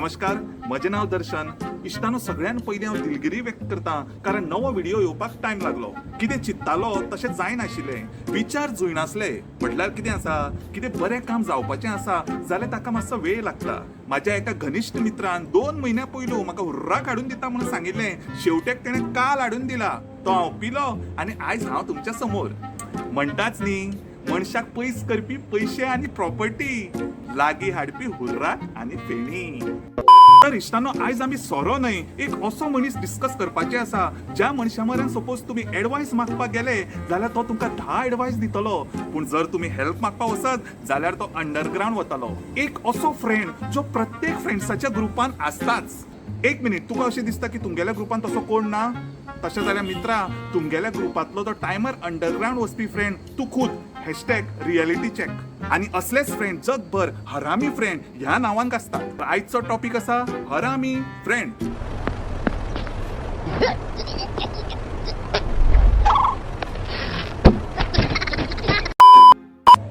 नमस्कार, म्हजें नांव दर्शन. इश्टानो, सगळ्यान पयलीं हांव दिलगिरी व्यक्त करता, कारण नवो व्हिडिओ येवपाक टायम लागलो. कितें चिंत्तालो तशें जायनाशिल्लें, विचार जुळनासले. म्हटल्यार कितें आसा, कितें बरें काम जावपाचें आसा जाल्यार ताका मातसो वेळ लागता. म्हाज्या एका घनिश्ट मित्रान 2 म्हयन्या पयलू म्हाका हुर्राक हाडून दिता म्हणून सांगिल्लें, शेवटेक तेणें काल हाडून दिला. तो हांव पिलो आनी आयज हांव तुमच्या समोर. म्हणटाच न्ही, मनशाक पयस करपी पयशे आनी प्रॉपर्टी, लागीं हाडपी हुर्राक आनी फेणी. तर इश्टानो, आयज आमी सोरो न्हय, एक असो मनीस डिस्कस करपाचे आसा ज्या मनशा मरेन सपोज तुमी एडवायस मागपाक गेले जाल्यार तो तुमकां 10 एडवायस दितलो, पूण जर तुमी हेल्प मागपाक वचत जाल्यार तो अंडरग्रावंड वतलो. एक असो फ्रेंड जो प्रत्येक फ्रेंड्साच्या ग्रुपान आसताच. एक मिनीट, तुका अशें दिसता की तुमगेल्या ग्रुपान तसो कोण ना? तशें जाल्यार मित्रा, तुमगेल्या ग्रुपांतलो तो टायमर अंडरग्रावंड वचपी फ्रेंड तूं खूद. Hashtag reality check. आनी असलेच फ्रेंड जगभर हरामी फ्रेंड ह्या नांवान गाजतात. आयचो टॉपीक आसा हरामी friend.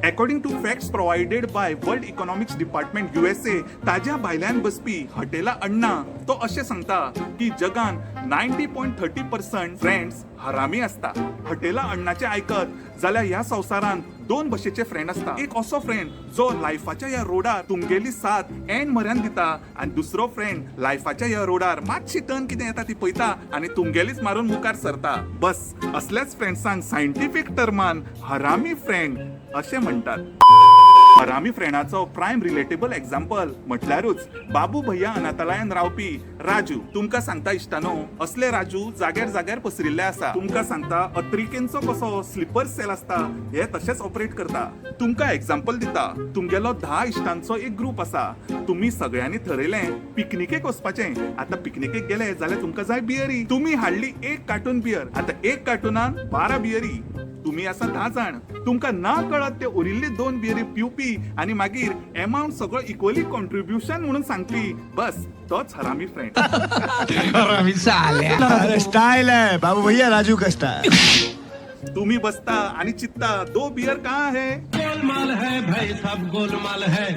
According to facts provided by World Economics Department USA, ताज्या भायल्यान बसपी हटेला अण्णा तो अशें सांगता की जगान 90.30% फ्रेंड्स हरामी आसता. हटेला अण्णाचे आयकत जाल्यार ह्या संवसारान 2 भशेचे फ्रेंड आसता. एक असो फ्रेंड जो लायफाच्या ह्या रोडार तुमगेली साथ एंड म्हऱ्यान दिता, आनी दुसरो फ्रेंड लायफाच्या ह्या रोडार मातशी टर्न कितें येता ती पळयता आनी तुमगेलीच मारून मुखार सरता. बस असल्याच फ्रेंड्सांक सायंटिफीक टर्मान हरामी फ्रेंड अशें म्हणटात. हरामी फ्रेंडाचो प्रायम रिलेटेबल एग्जाम्पल म्हटल्यारूच बाबू भैया अनाथालयान रावपी राजू. तुमकां सांगता इश्टानो, असले राजू जाग्यार जाग्यार पसरिल्ले आसा. तुमकां सांगता, अत्रिकेंचो कसो स्लिपर सेल आसता हे तशेंच ऑपरेट करता. तुमकां एग्जाम्पल दिता, तुमगेलो 10 इश्टांचो एक ग्रूप आसा. तुमी सगळ्यांनी थरयलें पिकनिकेक वचपाचें. आतां पिकनिकेक गेले जाल्यार तुमकां जाय बियरी. तुमी हाडली 1 कार्टून बियर. आतां 1 कार्टूनान 12 बियरी. तुमी आसा 10 जाण. तुमकां ना कळत ते उरिल्ली 2 बियरी पिवपी आनी मागीर एमावंट सगळो इक्वली कॉन्ट्रिब्युशन म्हणून सांगपी. बस तोच हरामी फ्रेंड. हरामी साल्या. स्टाईल है बाबू भैया, राजू का स्टाईल. तुम्ही बसता आणि चित्ता 2 बियर का आहे. गोलमाल है भाई, सब गोलमाल है.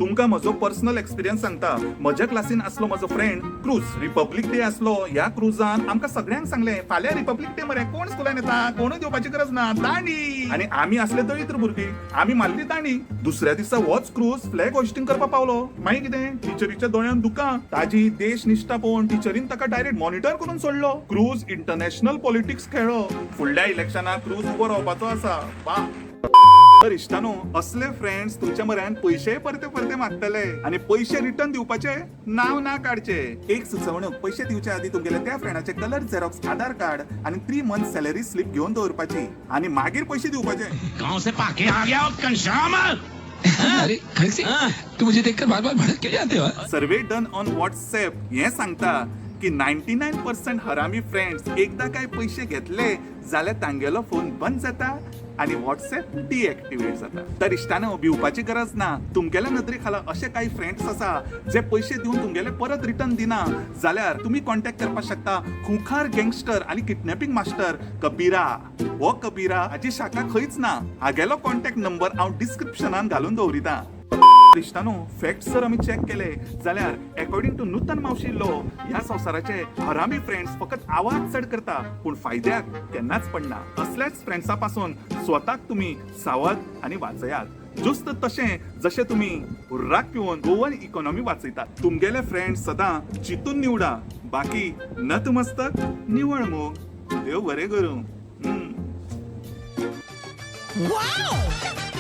तुमकां म्हजो पर्सनल एक्सपिरियन्स सांगता. म्हज्या क्लासीन आसलो म्हजो फ्रेंड क्रूज. रिपब्लीक डे आसलो. ह्या क्रूजान आमकां सगळ्यांक सांगलें, फाल्यां रिपब्लीक डे मरे, कोण स्कुलान येता, कोणूय दिवपाची गरज ना, दांडी. आनी आमी आसले दळिद्र भुरगीं, आमी मारली दांडी. दुसऱ्या दिसा होच क्रूज फ्लॅग होस्टिंग करपाक पावलो. मागीर कितें, टिचरीच्या दोळ्यान दुकां. ताजी देश निश्ठा पळोवन टिचरीन ताका डायरेक्ट मॉनिटर करून सोडलो. क्रूज इंटरनॅशनल पॉलिटिक्स खेळ्ळो. फुडल्या इलेक्शनाक क्रूज उबो रावपाचो आसा. वा. तर इश्टानो, असले फ्रेंड्स तुमच्या म्हऱ्यान पयशे परते परते मागतले आनी पयशे रिटर्न दिवपाचे नांव ना काडचे. एक सुचवणूक, पयशे दिवचे आदी तुमगेले त्या फ्रेंडाचे कलर झेरॉक्स आधार कार्ड आनी 3 मंथ सॅलरी स्लिप घेवन दवरपाची आनी मागीर पयशे दिवपाचे. गांव से पाके आ गया कंशाम. अरे कैसे तू मुझे देखकर बार बार भड़क क्यों जाते हो? सर्वे डन ऑन व्हॉट्सएप हें सांगता की 99% हरामी फ्रेंड्स एकदा काय पयशे घेतले जाल्यार तांगेलो फोन बंद जाता आनी व्हॉट्सएप डिएक्टिवेट जाता. तर इश्टानो, भिवपाची गरज ना. तुमगेल्या नदरे खाला अशे काही फ्रेंड्स आसा जे पयशे दिवन तुमगेले परत रिटर्न दिना जाल्यार तुमी कॉन्टॅक्ट करपाक शकता खुंखार गँगस्टर आनी किडनॅपिंग मास्टर कबीरा. हो कबीरा हाची शाखा खंयच ना. हागेलो कॉन्टॅक्ट नंबर हांव डिस्क्रिप्शनान घालून दवरिता. इश्टानो, फॅक्ट्स जर आमी चॅक केले जाल्यार एकॉर्डिंग टू नूतन मावशी लो, ह्या संवसाराचे हरामी फ्रेंड्स फकत आवाज चड करता, पूण फायद्याक केन्नाच पडना. असल्याच फ्रेंड्सा पासून स्वताक तुमी सावध आनी वाचयात, जुस्त तशें जशें तुमी हुर्राक पिवन गोवन इकॉनॉमी वाचयतात. तुमगेले फ्रेंड्स सदां चिंतून निवडा. बाकी नतमस्तक निवळ मोग. देव बरें करूं. Wow!